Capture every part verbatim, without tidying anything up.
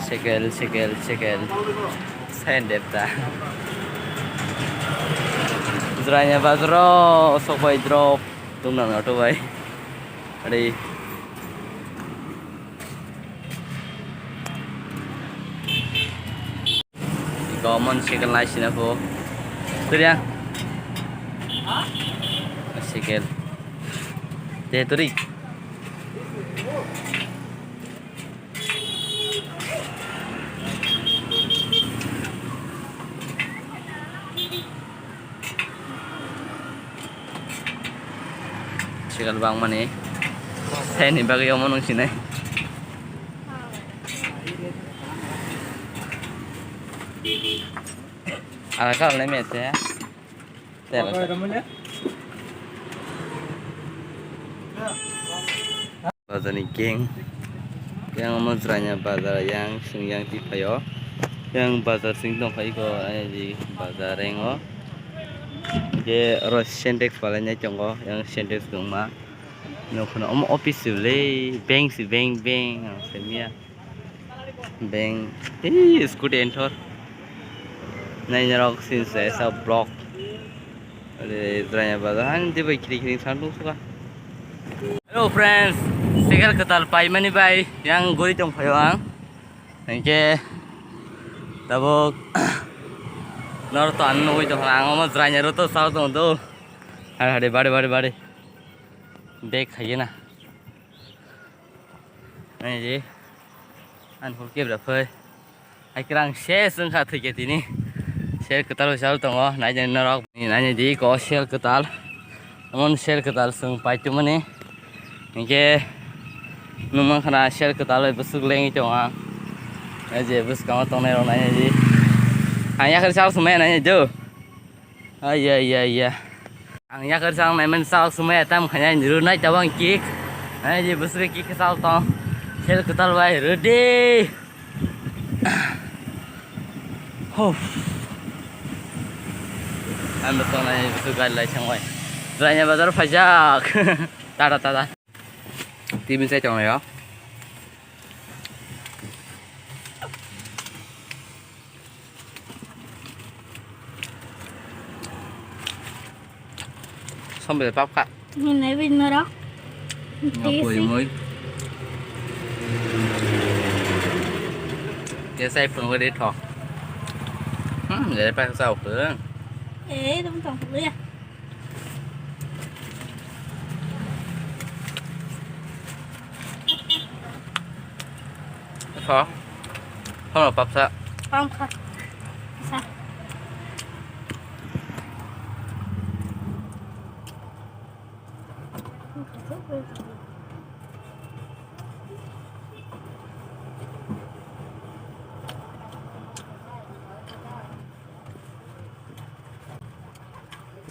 Sekel, sekel, sekel. Sen depta. Jranya bazaro sokbai drop. Tumnang auto bai. Adi. Iko mon sekel nai sina pho. Turiya. Sekel. Te turi. Sekel bangmani. Saini bagwi omo nung sinai. Ala kal nai mete. Bazar ni gang. Yang omo jranya bazar yang sing yang ti phaio. Yang bazar sing tong phai ko ani di bazar rengo. Je oro Sintex palai nai tongo yang Sintex tongma. Nokhono omo office si le bank si bank bank ang semiya. Beng, ee, scooty enthor. Nai norok sini se sa block. Ore, Jranya bazar han, tei bai khiri khiri san duk suka. Hello friends, sekel kwtal paimani bai, yang gori tong phaio ang. Hingke, tabuk, nor to ang nugui tong, ang omo Jranya ro to sao tong do. Hari hari, bari bari bari. Bag khaye na. Nai di. An hul kebra phai. Hai kwrang ses wngkha thwikhe tini. Sel kwtal bai chal tongo. Nai di norok. Nai di ko sel kwtal. Amon sel kwtal swng pai tumani. Hinkhe nung mankha na sel kwtal bai bwswk lengwi tongo ang. Nai je bwskango tongnai rok nai di. Ang yakhar chal swmai nai di. Ai ya ya ya. Ang yakhar sang nai man sao sumai tam khanya niru nai tabang kick. Ai je busre kick sao tong. Sel kwtal bai ready. Ho. Ang da tong nai busu gari lai thang bai. Jranya bazar phaijak. Tata tata. Tibin sai tong ya. Sambil pap kak. Ini bin merah. Ngapoi moi. Dia saya pun gede thok. Hmm, jadi pas sau ke. Eh, teman tong ya. Kho. Kho no papsa. Pam kha. Sa.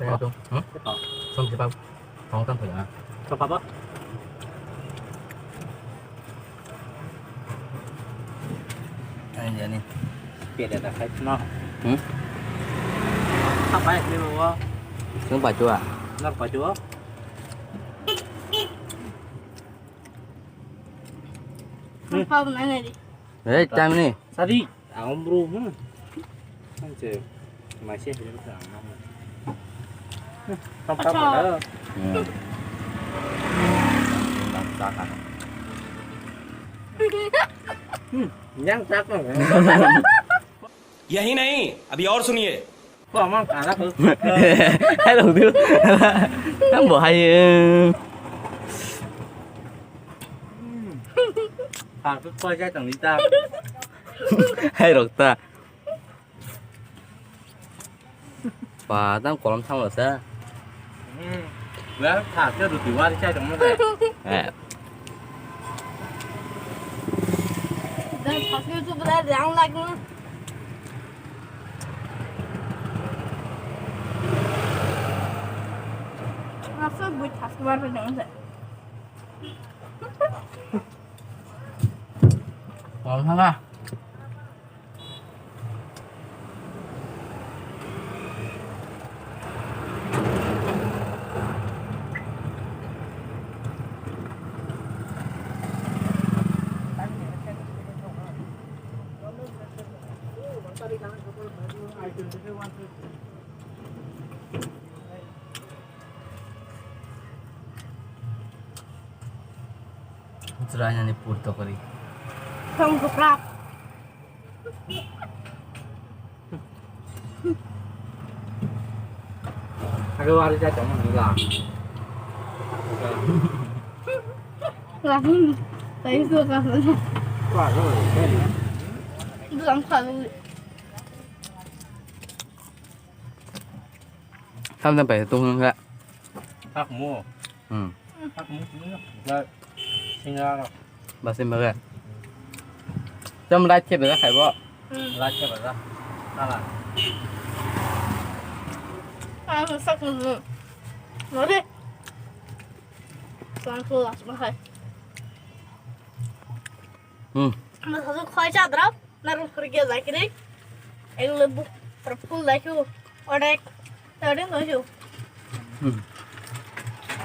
Saya tu. Hmm? Som siapa? Kong kan punya. Siapa apa? Ai jani. Pede ta khai no. Hmm? Apa ni bawa? Sung pacu ah. Nor pacu. Hmm. Pau na ni. Eh, time ni. Sadi. Ang bro, hmm. Ang che, mai se hiri ka ang. Hmm, tam tam Acha. Ada. Hmm. Tam tam. Hmm, yang tak. यही नहीं, अभी और सुनिए। Ko amang kara ko. Hello, dude. Ang bo hai. Hmm. Ka ko ko ja tang ni ta. Hai rok ta. Ba, tang kolom thang lo sa. Hmm. Ba, tha se ruti wari chai tong mo de. Eh. Dan thas ke tu bla dang lag na. Ngasa bui thas ke bar pe dang sa. Kolom thang ah. Chwrainani pur tokori. Thong kwprak. Age wari jai tongmani la. Lahim, taiso ka. Wah, lo, lo, lo. Duang khalu. Tam tam pai tung ka. Hakmu. Hmm. Hakmu. Ga singa. Basim baga. Tam light ke bela khaibo. Hmm. Light ke bela. Ala. Ah, sak nu. Nore. Sang ko las mahai. Hmm. Mas khoi chadra. Narwk phwrwngya lakirwi. Egle buk phwrwngkhu laikhu. Odek. Tadin laikhu. Hmm.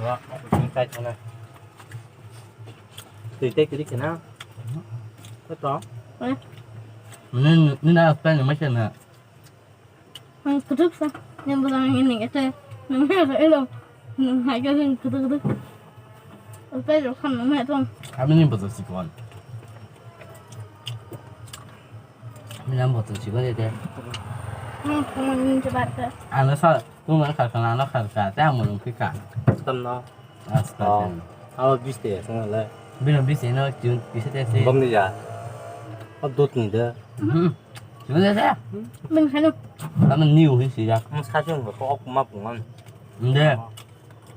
Aba, twi kai thana. Twi tei kiri kena. Koto. Eh. Ni, ni na pen ni masa na. Ang kutuk sa. Yang bukan ini kata. Nang ya elo. Nang hai ka kutuk kutuk. Otai lo kham nang mai tong. Kami ni botol sikon. Minam botol sikon ya deh. Hmm, kamu ni cepat ke. Ano sa, tu mana kharkana, ano kharka, teh amun mungkin kan. Tam no. Asta. Oh. Awa bis te ya, sana le. Bino bis eno, jun, bisa te si. Bom ni ya. Ab dot ni de. Hmm. Jun de ya. Bing hanu. Kamu niu hi si ya. Mas kasih nggak kok aku mah pungan. Nde.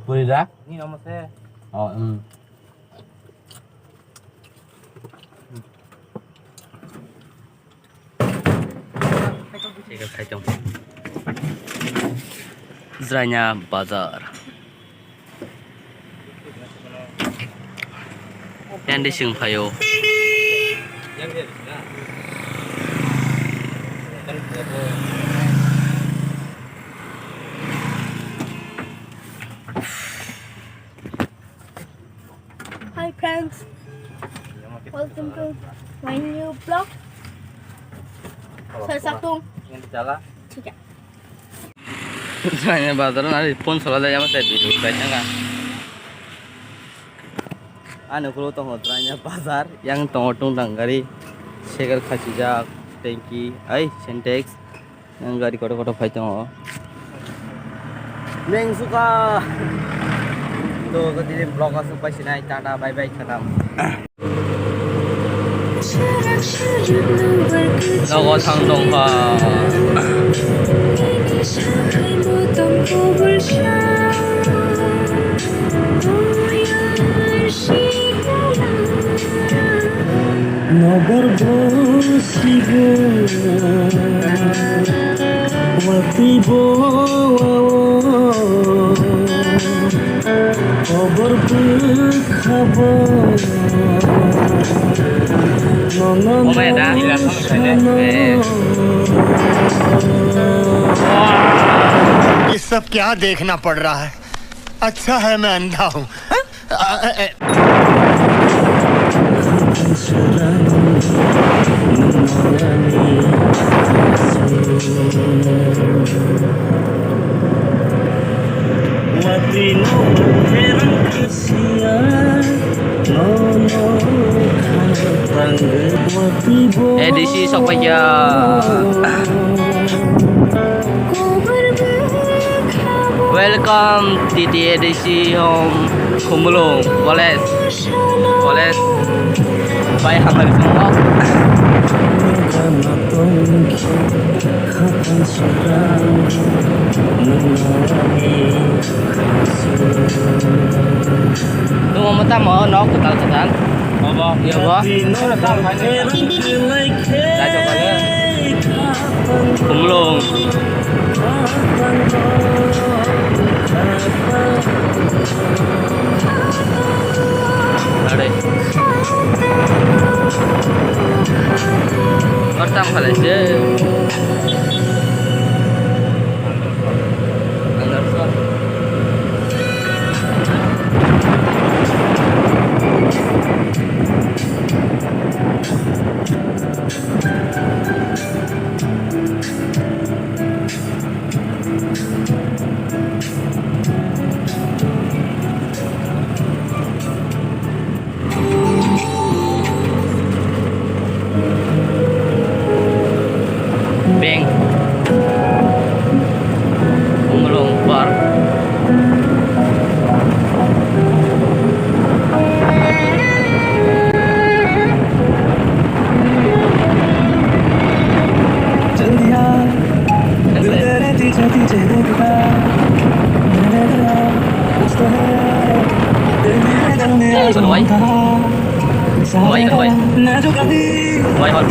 Puri da? Ni nama saya. Oh, hmm. Jraina bazar. Yang di sing phayo. Hi friends, welcome to my new vlog. Sai sakung. Thik ya. Jraina bazar na phone sola jaya masa video bai thanga. Ano kulo tongo Jraina bazar, yang tongo tungtang gari, segar khachijak, tanki, ai Sintex. Yang gari kotor kotor phai tongo. Neng suka. To, ko tini vlog asuk pai sinai, tata, bye bye, khatam. Nogo thang tongkha. Nobar bo sigo, watwi bo, kobor bwkha bo, nono. ये सब क्या देखना पड़ रहा है? अच्छा है मैं अंधा हूँ। A D C sokpaiya. Welcome T T A D C home Khumulwng College. College bai hamari songkha. Nung omo tamo nok kwtal kwtal. Obo. Iya, bo. Ora tamo hai. Kaitor kale. Khumulwng. Are. Ora tamo hai se. Wai. Wai, wai. Wai, wai.